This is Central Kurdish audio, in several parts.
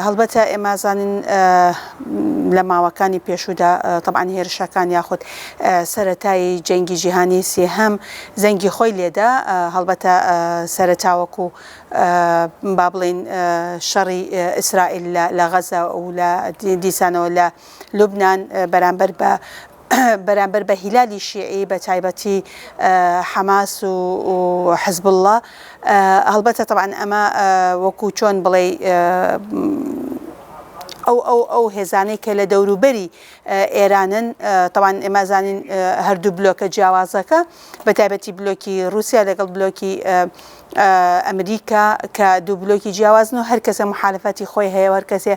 هەڵبەتە ئێمە ئەزانین لە ماوەکانی پێشوودا تەبعەن هێرشەکان یاخود سەرەتای جەنگی جیهانی سێهەم زەنگی خۆی لێدا، هەڵبەتە سەرەتا وەکو با بڵێین شەڕی ئیسرائیل لە غەزە و لە دیسانەوە لە لوبنان بەرامبەر بە بەرامبەر بە هیلالی شیعی بە تایبەتی حەماس و حزبوڵڵا هەڵبەتە تەبعەن ئەمە وەکو چۆن بڵێی ئەو ئەو ئەو هێزانەی کە لە دەوروبەری ئێرانن تەبعەن ئێمە زانین هەردوو بلۆکە جیاوازەکە بە تایبەتی بلۆکی رووسیا لەگەڵ بلۆکی ئەمریکا کە دوو بلۆکی جیاوازن و هەر کەسە محالفەتی خۆی هەیە و هەر کەسێ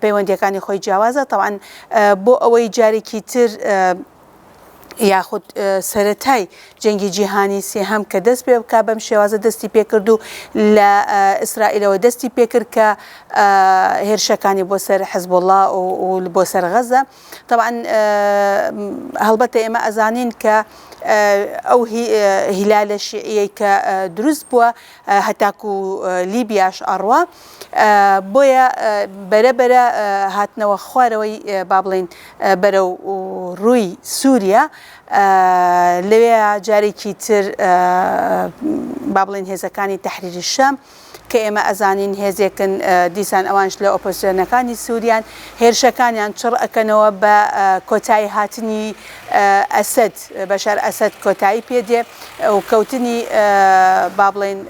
پەیوەندیەکانی خۆی جیاوازە تەوان بۆ ئەوەی جارێکی تر یاخود سەتای جەنگی جیهانی سێهەم کە دەست پێ بک بەم شێوازە دەستی پێکرد و لە ئیسرائیلەوە دەستی پێکرد کە هێرشەکانی بۆ سەر حزبوڵا و بۆ سەر غەزە تەبعەن هەڵبەتە ئێمە ئەزانین کە ئەو هیلالە شیعیەی کە دروست بووە هەتاکو لیبیاش ئەڕوا بۆیە بەرە بەرە هاتنەوە خوارەوەی با بڵین بەرەو ڕووی سووریا لەوێ جارێکی تر با بڵین هێزەکانی تەحریری شام کە ئێمە ئەزانین هێزێکن دیسان ئەوانش لە ئۆپۆزسیۆنەکانی سوریان هێرشەکانیان چڕ ئەکەنەوە بە کۆتایی هاتنی ئەسەد بەشار ئەسەد کۆتایی پێ دێ و کەوتنی با بڵێین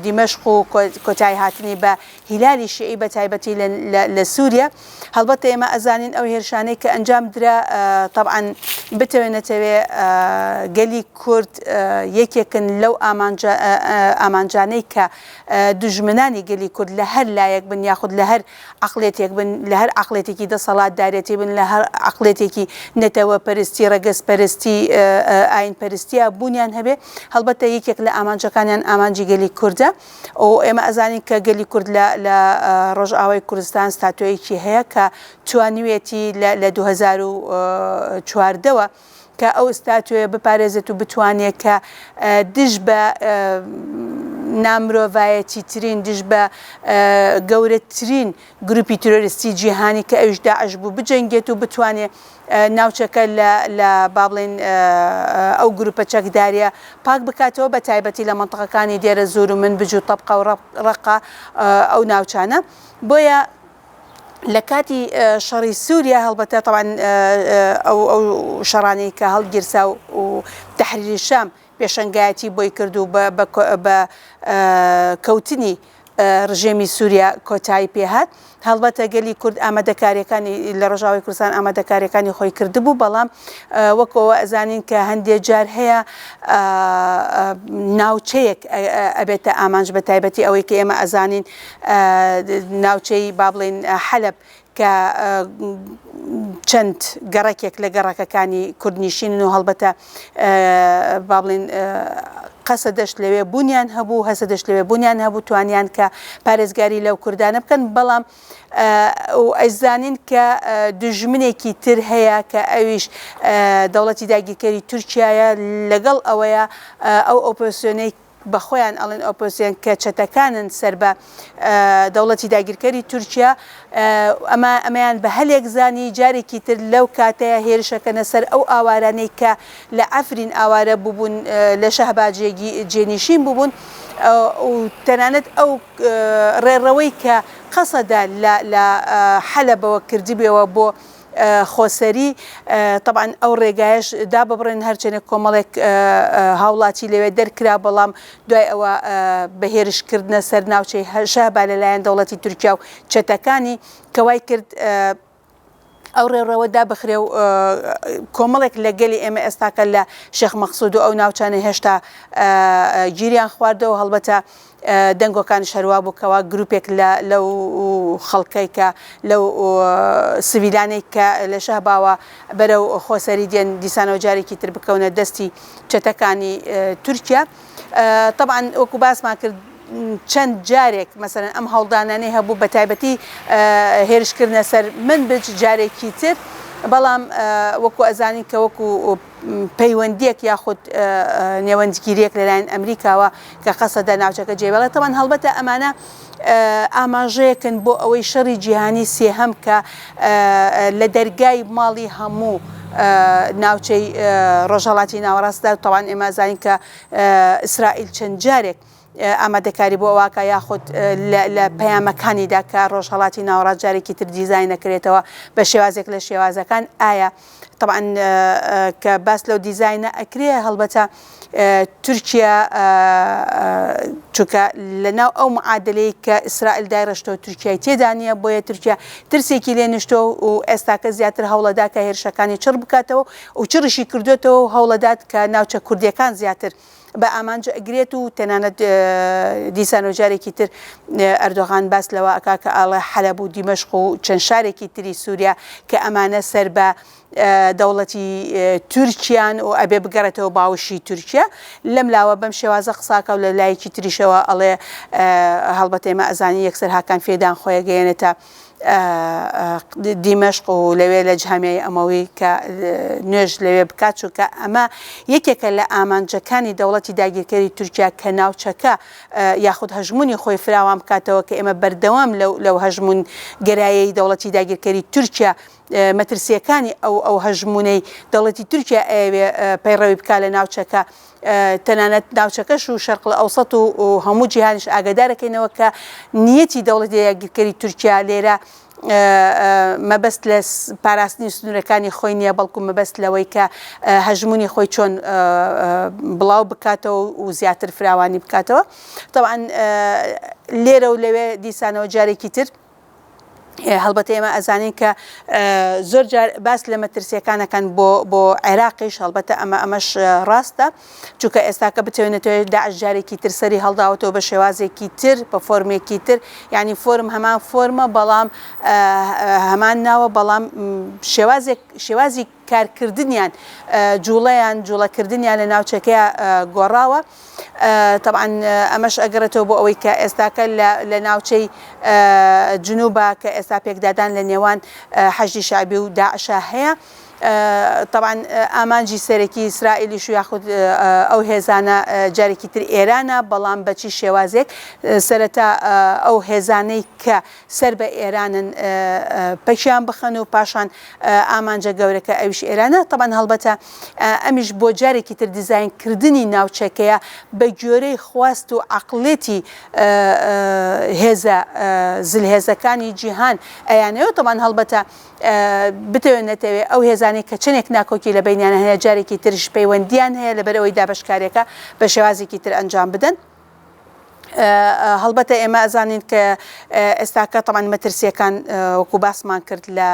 دیمەشق و کۆتایی هاتنی بە هیلالی شیعی بە تایبەتی لە سووریا هەڵبەتە ئێمە ئەزانین ئەو هێرشانەی کە ئەنجام درا تەبعەن بتەوێ نەتەوێ گەلی کورد یەکێکن لەو ئامانجە ئامانجانەی کە دوژمنانی گەلی کورد لە هەر لایەک بن یاخود لە هەر عەقڵێتێک بن لە هەر عەقڵێتێکی دەسەڵاتدارێتی بن لە هەر عەقڵێتێکی نەتەوە پەرستی ڕەگەز پەرستی ئاین پەرستیا بوونیان هەبێ هەڵبەتە یەکێک لە ئامانجەکانیان ئامانجی گەلی کوردە. و ئێمە ئەزانین کە گەلی کورد لە لە ڕۆژئاوای کوردستان ستاتۆیەکی هەیە کە توانیویەتی لە لە 2014 وە کە ئەو ستاتۆیە بپارێزێت و بتوانێت کە دژ بە نامرۆڤایەتی ترین دژ بە گەورەترین گروپی ترۆریستی جیهانی کە ئەویش داعش بوو بجەنگێت و بتوانێت ناوچەکە لە لە با بڵێین ئەو گروپە چەکداریە پاک بکاتەوە بە تایبەتی لە مەنتقەکانی دێرەزوور و منبج و تەبقە و ڕەققە ئەو ناوچانە بۆیە لە کاتی شەڕی سووریا هەڵبەتە تەبعەن ئەو ئەو شەڕانەی کە هەڵگیرسا و تەحریری شام پێشەنگایەتی بۆی کرد و بە کەوتنی ڕژێمی سووریا کۆتایی پێهات. هەڵبەتە گەلی کورد ئامادەکاریەکانی لە ڕۆژاوای کوردستان ئامادەکاریەکانی خۆی کردبوو، بەڵام وەک ئەوە ئەزانین کە هەندێ جار هەیە ناوچەیەک ئەبێتە ئامانج بە تایبەتی ئەوەی کە ئێمە ئەزانین ناوچەی با بڵێین حەلەب کە چەند گەڕەکێک لە گەڕەکەکانی کوردنیشینن و هەڵبەتە با بڵێین قەسەدەش لەوێ بوونیان هەبوو، هەسەدەش لەوێ بوونیان هەبوو، توانیان کە پارێزگاری لەو کوردانە بکەن، بەڵام و ئەشزانین کە دوژمنێکی تر هەیە کە ئەویش دەوڵەتی داگیرکەری تورکیایە، لەگەڵ ئەوەیە ئەو ئۆپۆزسیۆنەی بە خۆیان ئەڵێن ئۆپۆزسیۆن کە چەتەکانن سەر بە دەوڵەتی داگیرکەری تورکیا ئەمە ئەمەیان بە هەلێک زانی جارێکی تر لەو کاتەیە هێرشەکەنە سەر ئەو ئاوارانەی کە لە عەفرین ئاوارە بووبوون لە شەهبا جێنیشین بووبوون و تەنانەت ئەو ڕێڕەوەی کە قەسەدە لە حەلەبەوە کردبوویەوە بۆ خۆسەری، تەبعەن ئەو ڕێگایەش داببڕێن هەرچەنێک کۆمەڵێک هاوڵاتی لەوێ دەرکرا بەڵام دوای ئەوە بە هێرش کردنە سەر ناوچەی شەهبا لەلایەن دەوڵەتی تورکیا و چەتەکانی کە وای کرد ئەو ڕێڕەوە دابخرێ و کۆمەڵێک لە گەلی ئێمە ئێستاکە لە شێخ مەقسود و ئەو ناوچانە هێشتا گیریان خواردەوە هەڵبەتە دەنگۆکانیش هەروا بوو کەوا گروپێک لە لەو خەڵکەی کە لەو سڤیلانەی کە لە شەهباوە بەرەو خۆسەری دێن دیسانەوە جارێکی تر بکەونە دەستی چەتەکانی تورکیا. تەبعەن وەکو باسمان کرد چەند جارێک مەسەلەن ئەم هەوڵدانانەی هەبوو بە تایبەتی هێرشکردنە سەر منبج جارێکی تر. بەڵام وەکو ئەزانین کە وەکو پەیوەندیەک یاخود نێوەندگیریەک لەلایەن ئەمریکاوە کە قەسەدە ناوچەکە جێبێڵێت تەوان هەڵبەتە ئەمانە ئاماژەیەکن بۆ ئەوەی شەڕی جیهانی سێهەم کە لە دەرگای ماڵی هەموو ناوچەی ڕۆژهەڵاتی ناوەڕاستدا تەوان ئێمە زانین کە ئیسرائیل چەند جارێک ئامادەکاری بۆ ئەوە یاخود لە پەیامەکانیدا کە ڕۆژهەڵاتی ناوەڕاست جارێکی تر دیزاین نەکرێتەوە بە شێوازێک لە شێوازەکان ئایا طبعا کە باس لەو دیزاینە ئەکرێ هەڵبەتە تورکیا چونکە لەناو ئەو معادلەی کە ئیسرائیل دایڕشتەوە تورکیای تێدا نییە بۆیە تورکیا ترسێکی لێ نیشتووە و ئێستاکە زیاتر هەوڵەدا کە هێرشەکانی چڕ بکاتەوە و چڕیشی کردوێتەوە و هەوڵەدات کە ناوچە کوردیەکان زیاتر بە ئامانج ئەگرێت و تەنانەت دیسان و جارێکی تر ئەردۆغان باس لەوە ئەکا کە ئاڵێ حەلەب و دیمەشق و چەند شارێکی تری سووریا کە ئەمانە سەر بە دەوڵەتی تورکیان و ئەبێ بگەڕێتەوە باوشی تورکیا لەم لاوە بەم شێوازە قساکە و لە لایەکی تریشەوە ئەڵێ هەڵبەت ئێمە ئەزانین یەکسەر هاکان فێدان خۆی گەیەنێتە دیمەشق و لەوێ لە جامیای ئەمەوی کە نوێژ لەوێ بکات چونکە ئەمە یەکێکە لە ئامانجەکانی دەوڵەتی داگیرکەری تورکیا کە ناوچەکە یاخود هەژمونی خۆی فراوان بکاتەوە کە ئێمە بەردەوام لەو لەو هەژمون گەرایەی دەوڵەتی داگیرکەری تورکیا مەترسییەکانی ئەو ئەو هەژموونەی دەوڵەتی تورکیا ئەیەوێ پەیڕەوی بکا لە ناوچەکە تەنانەت ناوچەکەش و شەرق ئەوسەت و هەموو جیهانیش ئاگادارەکەینەوە کە نیەتی دەوڵەتی داگیرکەری تورکیا لێرە مەبەست لە پاراستنی سنوورەکانی خۆی نییە بەڵکو مەبەست لەوەی کە هەژمونی خۆی چۆن بڵاو بکاتەوە و زیاتر فراوانی بکاتەوە طبعا لێرە و لەوێ دیسانەوە جارێکی تر هەڵبەتە ئێمە ئەزانین کە زۆر جار باس لە مەترسیەکانەکەن بۆ بۆ عێراقیش هەڵبەتە ئەمە ئەمەش ڕاستە چونکە ئێستاکە بتوێنێتەوە داعش جارێکی تر سەری هەڵداوەتەوە بە شێوازێکی تر بە فۆرمێکی تر یعنی فۆرم هەمان فۆرمە بەڵام هەمان ناوە بەڵام شێوازێک شێوازی کارکردنیان جوڵەیان جوڵەکردنیان لە ناوچەکەیا گۆڕاوە تەبعەن ئەمەش ئەگەڕێتەوە بۆ ئەوەی کە ئێستاکە لە ناوچەی جنوبە کە ئێستا پێکدادان لە نێوان حەشدی شەعبی و داعشا هەیە تەبعەن ئامانجی سەرەکی ئیسرائیلیش و یاخود ئەو هێزانە جارێکی تر ئێرانە بەڵام بەچی شێوازێک سەرەتا ئەو هێزانەی کە سەر بە ئێرانن پەکیان بخەن و پاشان ئامانجە گەورەکە ئەویش ئێرانە تەبعەن هەڵبەتە ئەمیش بۆ جارێکی تر دیزاین کردنی ناوچەکەیە بە گوێرەی خواست و عەقڵێتی هێزە زلهێزەکانی جیهان ئەیانەوێت تەبعەن هەڵبەتە بتەوێت نەتەوێت ئەو هێزانەی کە چەندێک ناکۆکی لە بەینیان هەیە جارێکی ترش پەیوەندیان هەیە لەبەرئەوەی دابەشکاریەکە بە شێوازێکی تر ئەنجام بدەن. هەڵبەتە ئێمە ئەزانین کە ئێستاکە تەمان مەترسیەکان وەکو باسمان کرد لە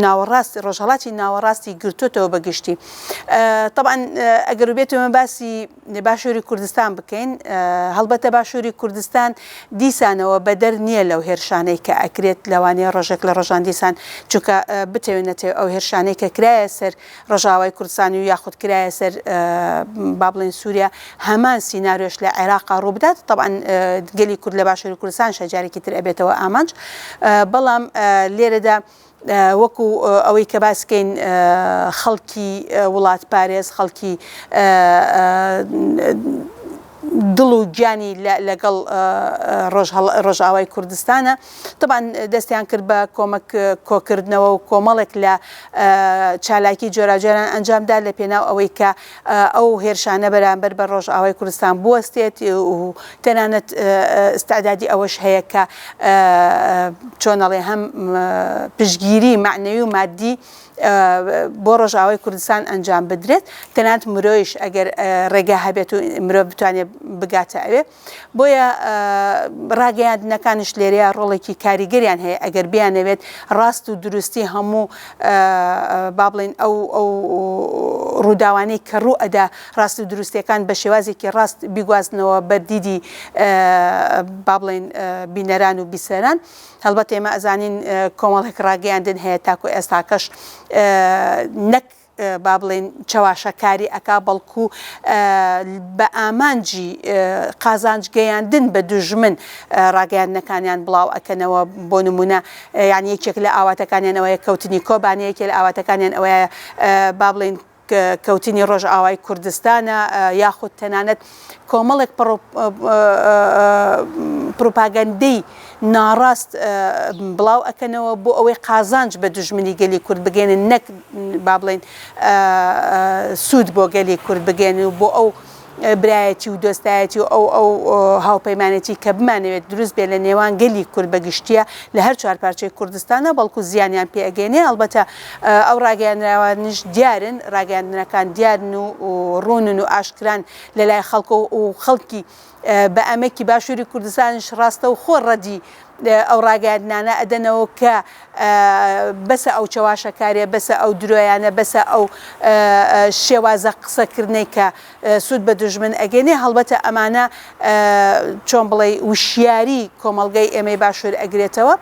ناوەڕاست ڕۆژهڵاتی ناوەڕاستی گرتوتەوە بە گشتی طبعا ئەگەر بێت ئێمە باسی باشووری کوردستان بکەین هەڵبەتە باشووری کوردستان دیسانەوە بەدەر نییە لەو هێرشانەی کە ئەکرێت لەوانەیە ڕۆژێک لە ڕۆژان دیسان چونکە بتەوێنەتەوە ئەو هێرشانەی کە کرایە سەر ڕۆژئاوای کوردستان و یاخود کرایە سەر با بڵێین سووریا هەمان سیناریۆش لە عێراقا ڕووبدات تەبعەن گەلی کورد لە باشووری کوردستانشە جارێکی تر ئەبێتەوە ئامانج بەڵام لێرەدا وەکو ئەوەی کە باسکەین خەڵکی وڵاتپارێز خەڵکی دڵ و گیانی لەگەڵ ڕۆژئاوای کوردستانە. تەبعەن دەستیان کرد بە کۆمەک کۆکردنەوە و کۆمەڵێک لە چالاکی جۆراوجۆریان ئەنجامدا لە پێناو ئەوەی کە ئەو هێرشانە بەرامبەر بە ڕۆژئاوای کوردستان بوەستێت و تەنانەت ئیستعدادی ئەوەش هەیە کە چۆن ئەڵێ هەم پشتگیری مەعنەوی و مادی بۆ ڕۆژئاوای کوردستان ئەنجام بدرێت تەنانەت مرۆیش ئەگەر ڕێگا هەبێت و مرۆڤ بتوانێت بگاتە ئەوێ بۆیە ڕاگەیاندنەکانیش لێرەیە ڕۆڵێکی کاریگەریان هەیە ئەگەر بیانەوێت ڕاست و دروستی هەموو با بڵێن ئەو ئەو ڕووداوانەی کە ڕوو ئەدا ڕاست و دروستیەکان بە شێوازێکی ڕاست بیگوازنەوە بەردیدی با بڵێن بینەران و بیسەران هەڵبەت ئێمە ئەزانین کۆمەڵێک ڕاگەیاندن هەیە تاکو ئێستاکەش نەک. با بڵێین چەواشەکاری ئەکا بەڵکو بە ئامانجی قازانج گەیاندن بە دوژمن ڕاگەیاندنەکانیان بڵاو ئەکەنەوە بۆ نمونە یانی یەکێک لە ئاواتەکانیان ئەوەیە کەوتنی کۆبانێ یەکێ لە ئاواتەکانیان ئەوەیە با بڵێین کەوتنی ڕۆژئاوای کوردستانە یاخود تەنانەت کۆمەڵێک پڕوپاگەندەی ناڕاست بڵاو ئەکەنەوە بۆ ئەوەی قازانج بە دوژمنی گەلی کورد بگەێنن نەک با بڵێین سوود بۆ گەلی کورد بگەێنن و بۆ ئەو برایەتی و دۆستایەتی و ئەو ئەو هاوپەیمانێتی کە بمانەوێت دروست بێت لە نێوان گەلی کورد بە گشتیە لە هەر چوار پارچەی کوردستانە بەڵکو زیانیان پێ ئەگەێنێ ئەڵبەتە ئەو ڕاگەیاندراوانیش دیارن ڕاگەیاندنەکان دیارن و ڕوونن و ئاشکران لە لای خەڵک و خەڵکی بە ئەمەکی باشووری کوردستانیش ڕاستەوخۆ ڕەدی ئەو ڕاگەیاندنانە ئەدەنەوە کە بەسە ئەو چەواشەکاریە، بەسە ئەو درۆیانە، بەسە ئەو شێوازە قسەکردنەی کە سوود بە دوژمن ئەگەینێ، هەڵبەتە ئەمانە چۆن بڵێی وشیاری کۆمەڵگەی ئێمەی باشوور ئەگرێتەوە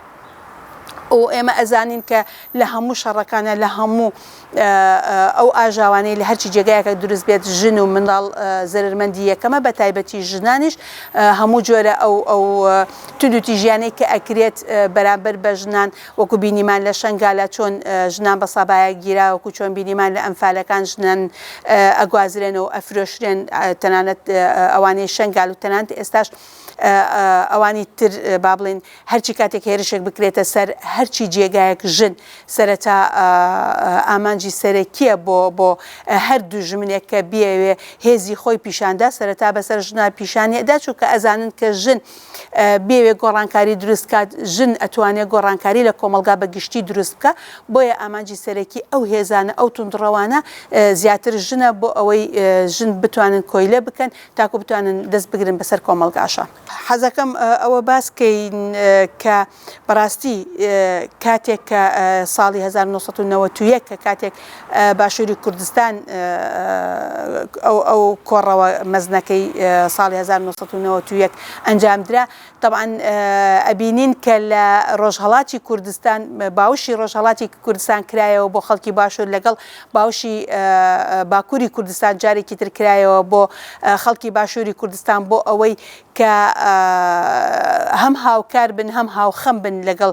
و ئێمە ئەزانین کە لە هەموو شەڕەکانە لە هەموو ئەو ئاژاوانەی لە هەرچی جێگایەکە دروست بێت ژن و منداڵ زەرەرمەندی یەکەمە بە تایبەتی ژنانیش هەموو جۆرە ئەو ئەو توندوتیژیانەی کە ئەکرێت بەرامبەر بە ژنان وەکو بینیمان لە شەنگالا چۆن ژنان بە سابایە گیرا وەکو چۆن بینیمان لە ئەنفالەکان ژنان ئەگوازرێنەوە ئەفرۆشرێن تەنانەت ئەوانەی شەنگال و تەنانەت ئێستاش ئەوانی تر با بڵێین هەرچی کاتێک هێرشێک بکرێتە سەر هەرچی جێگایەک ژن سەرەتا ئامانجی سەرەکیە بۆ بۆ هەر دوژمنێک کە بیەوێ هێزی خۆی پیشاندا سەرەتا بەسەر ژنا پیشانی ئەدا چونکە ئەزانن کە ژن بێوێ گۆڕانکاری دروست کات ژن ئەتوانێ گۆڕانکاری لە کۆمەڵگا بە گشتی دروست بکا بۆیە ئامانجی سەرەکی ئەو هێزانە ئەو توندڕەوانە زیاتر ژنە بۆ ئەوەی ژن بتوانن کۆیلە بکەن تاکو بتوانن دەست بگرن بەسەر کۆمەڵگاشا. حەزەکەم ئەوە باس کەین کە بەڕاستی کاتێک کە ساڵی 1991 کە کاتێک باشووری کوردستان ئەو ئەو کۆڕەوە مەزنەکەی ساڵی 1991 ئەنجامدرا تەبعەن ئەبینین کە لە ڕۆژهەڵاتی کوردستان باوشی ڕۆژهەڵاتی کوردستان کرایەوە بۆ خەڵکی باشوور لەگەڵ باوشی باکووری کوردستان جارێکی تر کرایەوە بۆ خەڵکی باشووری کوردستان بۆ ئەوەی کە هەم هاوکار بن هەم هاوخەم بن لەگەڵ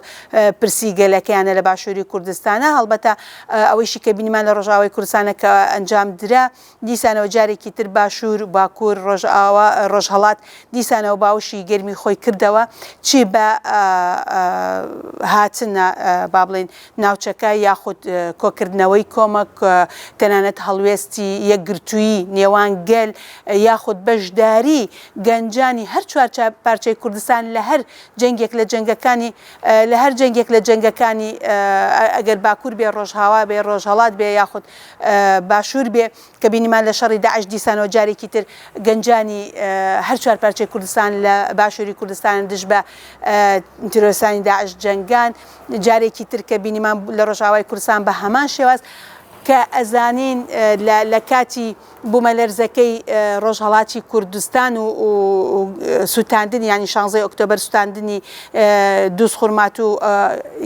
پرسی گەلەکەیانە لە باشووری کوردستانە هەڵبەتە ئەوەیشی کە بینیمان لە ڕۆژاوای کوردستانە کە ئەنجام درا دیسانەوە جارێکی تر باشوور، باکوور، ڕۆژئاوا، ڕۆژهەڵات دیسانەوە باوەشی گەرمی خۆی کردەوە، چی بە هاتنە با بڵێین ناوچەکە یاخود کۆکردنەوەی کۆمەک، تەنانەت هەڵوێستی یەکگرتوویی نێوان گەل یاخود بەشداری گەنجانی هەر چوار پارچەی کوردستان لە هەر جەنگێک لە جەنگەکانی لە هەر جەنگێک لە جەنگەکانی ئەگەر باکوور بێ، ڕۆژئاوا بێ، ڕۆژهەڵات بێ یاخود باشوور بێ کە بینیمان لە شەڕی داعش دیسانەوە جارێکی تر گەنجانی هەر چوار پارچەی کوردستان لە باشووری کوردستان دژ بە تیرۆرستانی داعش جەنگان جارێکی تر کە بینیمان لە ڕۆژئاوای کوردستان بە هەمان شێواز کە ئەزانین لە کاتی بومەلەرزەکەی ڕۆژهەڵاتی کوردستان و سوتاندنی یانی شانزەی ئۆکتۆبەر سوتاندنی دوزخورماتوو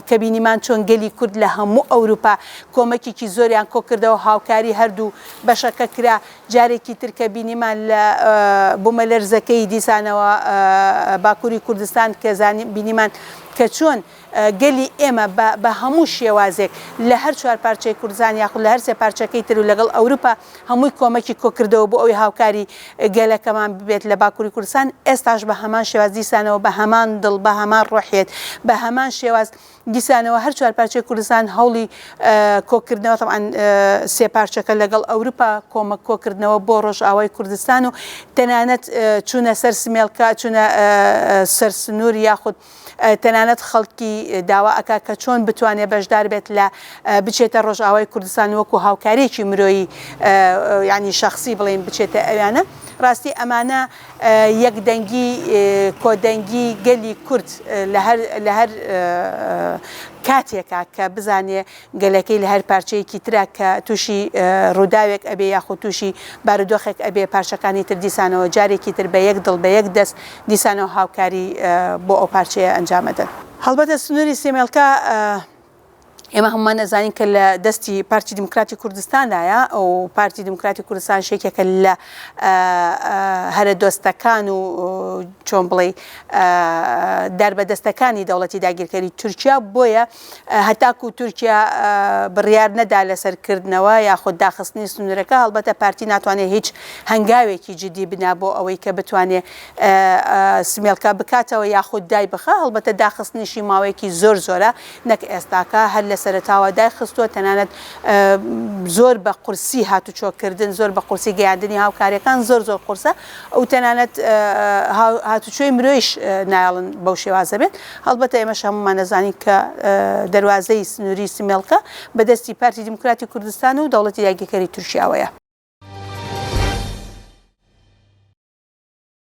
کە بینیمان چۆن گەلی کورد لە هەموو ئەوروپا کۆمەکێکی زۆریان کۆکردەوە هاوکاری هەردوو بەشەکە کرا جارێکی تر کە بینیمان لە بومەلەرزەکەی دیسانەوە باکوری کوردستان کە بینیمان کە چۆن گەلی ئێمە بە بە هەموو شێوازێک لە هەر چوار پارچەی کوردستان یاخود لە هەر سێ پارچەکەی تر و لەگەڵ ئەوروپا هەمووی کۆمەکی کۆکردەوە بۆ ئەوەی هاوکاری گەلەکەمان ببێت لە باکوری کوردستان ئێستاش بە هەمان شێواز دیسانەوە بە هەمان دڵ بە هەمان ڕۆحیەت بە هەمان شێواز دیسانەوە هەر چوار پارچەی کوردستان هەوڵی کۆکردنەوە تەبعەن سێ پارچەکە لەگەڵ ئەوروپا کۆمەک کۆکردنەوە بۆ ڕۆژئاوای کوردستان و تەنانەت چوونە سەر سمێڵکە چوونە سەر سنوور یاخود تەنانەت خەڵکی داوا ئەکا کە چۆن بتوانێ بەشدار بێت لە بچێتە ڕۆژئاوای کوردستان وەکو هاوکاریەکی مرۆیی یانی شەخسی بڵێین بچێتە ئەویانە ڕاستی ئەمانە یەک دەنگی کۆدەنگی گەلی کورد لە هەر لە هەر کاتێکا کە بزانێ گەلەکەی لە هەر پارچەیەکی ترا کە تووشی ڕووداوێک ئەبێ یاخود تووشی بارودۆخێک ئەبێ پارچەکانی تر دیسانەوە جارێکی تر بە یەک دڵ بە یەک دەست دیسانەوە هاوکاری بۆ ئەو پارچەیە ئەنجام ئەدەن. هەڵبەتە سنووری سێمێڵکا. ئێمە هەموومان ئەزانین کە لە دەستی پارتی دیموکراتی کوردستاندایە و پارتی دیموکراتی کوردستان شێکێکە لە هەرە دۆستەکان و چۆن بڵێ داربەدەستەکانی دەوڵەتی داگیرکەری تورکیا بۆیە هەتاکو تورکیا بڕیار نەدا لەسەر کردنەوە یاخود داخستنی سنوورەکە هەڵبەتە پارتی ناتوانێت هیچ هەنگاوێکی جدی بنا بۆ ئەوەی کە بتوانێت سمێڵکە بکاتەوە یاخود دایبخا، هەڵبەتە داخستنیشی ماوەیەکی زۆر زۆرە نەک ئێستاکە هەر لە سەرەتاوە دایخستووە، تەنانەت زۆر بە قورسی هاتوچۆ کردن زۆر بە قورسی گەیاندنی هاوکاریەکان زۆر زۆر قورسە و تەنانەت هاتوچۆی مرۆیش نایەڵن بەو شێوازە بێت، هەڵبەتە ئێمەش هەموومان دەزانین کە دەروازەی سنووری سمێڵکە بە دەستی پارتی دیموکراتی کوردستان و دەوڵەتی داگیرکەری تورکیاوەیە.